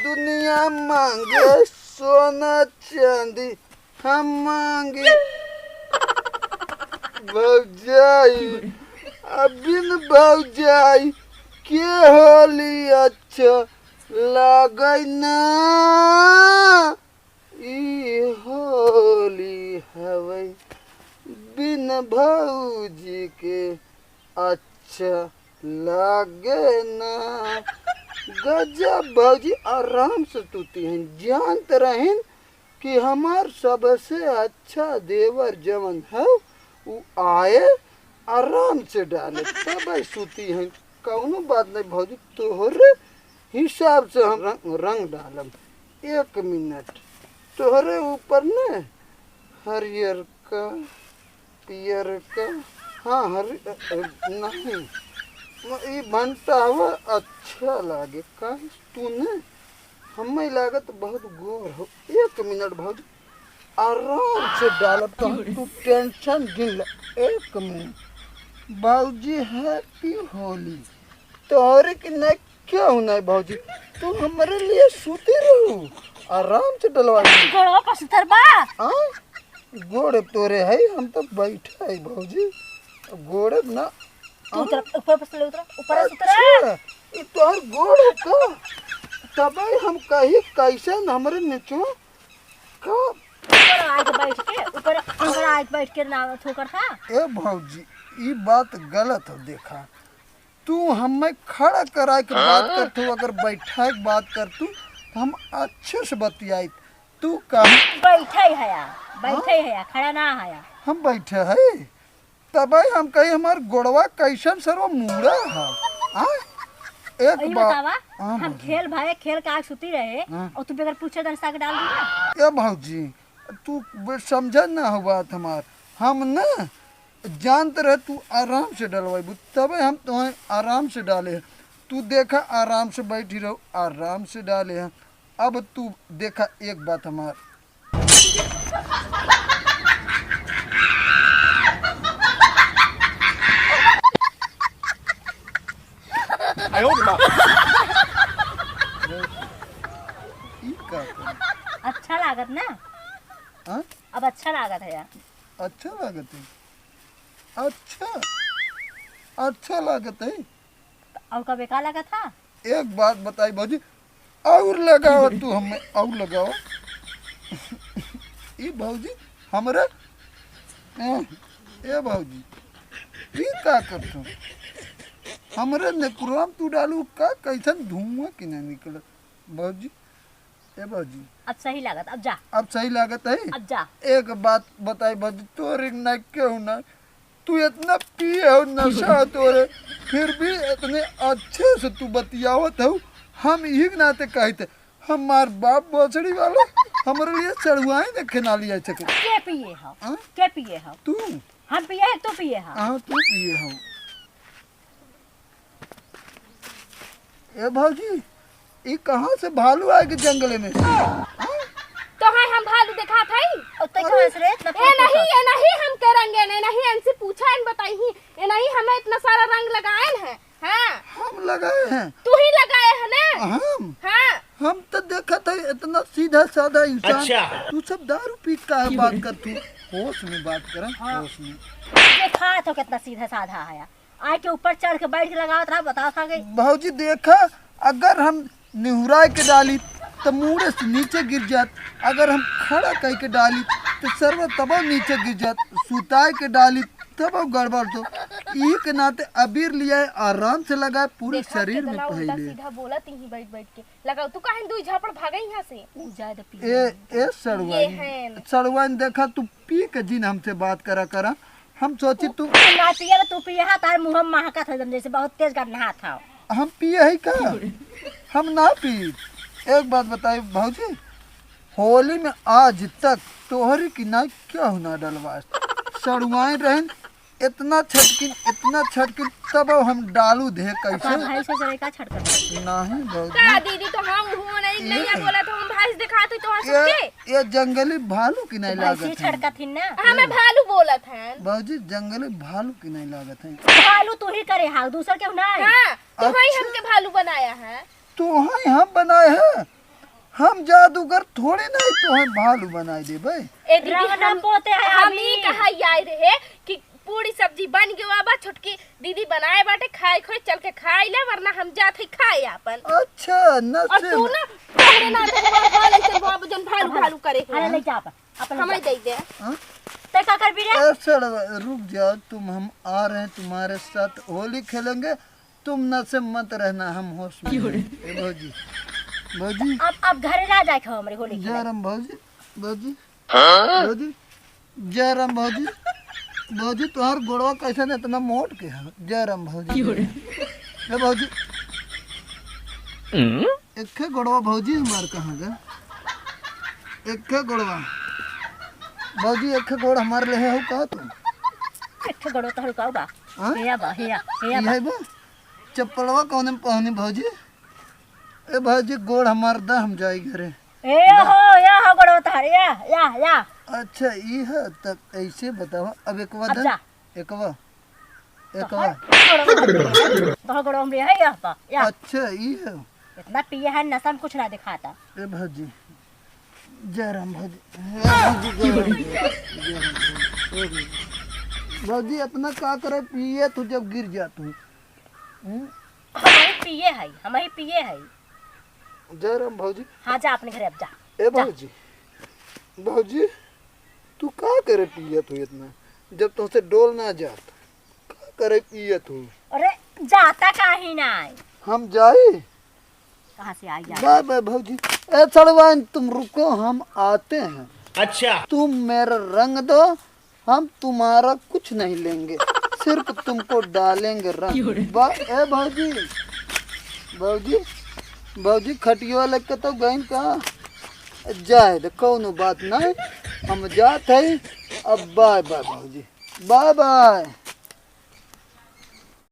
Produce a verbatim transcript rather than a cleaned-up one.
दुनिया मांगे सोना चांदी, हम मांगे भौजाई। अब बिन भौजाई के होली अच्छा लागे ना। ई होली हवे बिन भौजी के अच्छा लागे ना। गजब भौजी, आराम से सूती हैं। जानत रहिन कि हमार सबसे अच्छा देवर जवन है, उ आए, आराम से डाले, तब सूती हैं। कौनो बात नहीं भौजी, तोहरे हिसाब से हम रंग, रंग डालब। एक मिनट, तोहरे ऊपर न हरियर का, पियर का, हाँ, हरि-, अ, अ, नहीं, म-, ई भंटा हवा अच्छा लागे। काहे तू न हमें लागत बहुत गोर हो। एक मिनट भौजी, आराम से डालब तो तू टेंशन गिन ले। एक मिनट भौजी, हैप्पी होली। तोहरे के नहीं क्यों नहीं भौजी, तू हमारे लिए सूती रहू, आराम से डलवा दी। गोड़वा पर सुतर बा। हाँ? गोड़ तोरे है, हम तो बैठे है भौजी, गोड़ ना। तू उतर, ऊपर पर से उतर, ऊपर से उतर। अच्छा, ई तोहर गोड़ हो का? तबे हम कही कैसन हमरे निचवा का? ऊपर आके बैठ के, ऊपर, ऊपर आके बैठ के ना ठोकर खा। ए भौजी, ई बात गलत हो। देखा, तू हमें खड़ा कराए के बात करत हो, अगर बैठा के बात करतू तो हम अच्छे से बतियाइत। तू कहाँ बैठे है या, बैठे हाँ? है या, खड़ा ना है या। हम बैठे है, तबे हम कही हमार गोड़वा कैसन सरवा मुड़ा है। हाँ? एक ई बात बतावा, हाँ, हम भौजी। खेल भाई खेल के आग सुती रहे हाँ। और तू बगैर पूछे दन साग डाल दिया। ए भौजी, तू ब-, समझ ना हो बात हमार। हम ना जानत रहे तू आराम से डलवाइबू, तबे हम तुम्हें आराम से डाले हैं। तू देखा, आराम से बैठी रहो, आराम से डाले हैं। अब तू देखा एक बात हमार। ई का करी? अच्छा लागत ना? हाँ? अब अच्छा लागत है यार। अच्छा लागत है? अच्छा, अच्छा लागत है। और कबे का लागत है? एक बात बताई भौजी, और लगावा तू हमें, और लगावा। ई भौजी, हमरे, ए, ए भौजी, ई का करत हो? हमरे नेकुरवा में तू डालू का, कैसन धुआं कि नहीं निकलत? भौजी, ए भौजी। अब सही लागत, अब जा। अब सही लागत है? अब जा। एक बात बताई भौजी, तोरे ना केहू ना, तू इतना पिए हो, नशा हो तोरे, फिर भी इतने अच्छे से तू बतियावत हो। हम यही के नाते कहते, हमार बाप बोसड़ी वाला हमरे लिए चढ़ुआई देखे ना लिया सके। के पिए हो? हाँ? के पिए हो? तू। हम पिए हैं, तू पिए हो? हाँ, तू पिए हो। ए भौजी, ई कहाँ से भालू आए के जंगले में से? हाँ? तो है हम भालू देखात हई? और तै कहाँ से रे? इतना ए फूल नहीं, फूल। ए नहीं, हम के रंगे ने नहीं, इनसे पूछा, इन बताई ही। ए नहीं, हमें इतना सारा रंग लगाए हैं। हाँ। हम लगाए हैं। तू ही लगाए है ना? हम? हाँ। हम तो देखत है इतना सीधा साधा इंसान। अच्छा। तू सब दारू पी के काहे बात करत हो? होश में बात करा, हाँ। होश में। देखात हो कितना सीधा साधा है। आए के ऊपर चढ़ के बैठ के लगावत रहा, बताओ था कि भौजी देखा, अगर हम निहुराए के डाली त मुड़े से नीचे गिर जात, अगर हम खड़ा कह के डाली त सरवा तबो नीचे गिर जात, सुताए के डाली तबो गड़बड़। तो इही के नाते अबीर लियाए, आराम से लगाए, पूरे देखा, शरीर में कितना उल्टा पहले। सीधा बोला तीही बैठ बैठ के। लगाओ, तू काहे दुई झापड़ भागे यहाँ से? ऊ जाए दे पी ए, ले। ए सड़ुआइन, ये है। सड़ुआइन देखा, तू पी के जिन हमसे बात करा करा। हम सोची तू तू ना पिए, तू पिए हा, तार मुँह में महकत है जैसे बहुत तेज गंधात है। हम पिए है का? हम ना पी। एक बात बताई भौजी, होली में आज तक तोहरी की ना केहू ना डलवास। सड़ुआइन रहन, इतना छटकिन, इतना छटकिन, तब हम डालू दे कैसे? का भाई से जरे का छटकत है? नहीं भौजी। का दीदी, तो हम हुआ नहीं, ये नहीं बोला तो हम भाई से दिखा तो, तो ये, सबके। ये जंगली भालू की नहीं भैंसी लागत है। छटकत ही ना। हमें भालू बोलत है। भौजी, जंगली भालू की नहीं लागत है। भालू तू ही करे हाउ, दूसर केहू नहीं। हाँ, तो भाई अच्छा। हमके भालू बनाया है। तू ही हम बनाए हैं। हम जादूगर थोड़े नहीं, तोहे भालू बनाए देबे। ए दीदी, रंग ना हम, पोते हैं हम अभी। ई कहा आए रहे कि पूरी सब्जी बन गवा बा, छोटकी दीदी बनाए बाटे, खाए खोए चल के खाई ले, वरना हम जात है खाए आपन। अच्छा, न और से तू न ना, तोहरे ना, तोहरे ना, भालू, भालू, भालू, जन भालू, भालू करे है। अरे, ले जा अपन, अपन ले हमें जा। दे दे। हाँ? ते का करबी रे? ए, सड़वा, रुक जाओ, तुम, हम आ रहे हैं तुम्हारे साथ, होली खेलेंगे, तुम नशे मत रहना, हम होश में हैं। ए भौजी, भौजी। अब, अब घरे ना जाए खाओ हमरे होली खेले। जय राम भौजी, भौजी, हाँ? भौजी, जय राम भौजी। भौजी, तोहार गोड़वा कैसे न इतना मोट के है? जय राम भौजी। ए भौजी, हम्म? एक्खे गोड़वा भौजी हमार कहाँ गा? एक्खे गोड़वा। भौजी, एक्खे गोड़ हमार लेहे हो का तू? एक्खे गोड़वा तोहर का बा? हाँ? हेया बा, हेया, हेया बा। इहे बा? चप्पलवा कौने में पहनी भौजी? ए भौजी, गोड़ हमार दा, हम जाई घरे। ए दा। हो, या हो गोड़वा तोहर, या, या, या। अच्छा, ई है, तब ऐसे बतावा, अब एकवा अब दा, जा। एकवा, एकवा। तोहर गोड़वा में है, या बा, या। अच्छा, ई है। इतना पिए है, नशा में कुछ ना दिखाता। ए भौजी, जय राम भौजी, ए भौजी, जय राम भौजी, जय राम भौजी, ए भौजी। भौजी, इतना का करे पिए तू जब गिर जा तू? हम्म? हम ही पिए है, हम ही पिए है। जय राम भौजी। हाँ, जा अपने घरे अब जा। ए जा। भौजी, भौजी, तू का करे पिए तू इतना? जब तुमसे डोल ना जात, का करे पिए तू? अरे, जाता काहे ना है? हम जाई? कहाँ से आई जा? बाय बाय भौजी। ए सड़वाइन, तुम रुको, हम आते हैं। अच्छा। तुम मेरा रंग दो, हम तुम्हारा कुछ नहीं लेंगे, सिर्फ तुमको डालेंगे रंग। क्यों रे? बा-, ए भौजी, भौजी, भौजी, खटियो लेके तो गई का? जाए दे, कौनो बात नहीं, हम जात है। अब बाय बाय भौजी, बाय बाय।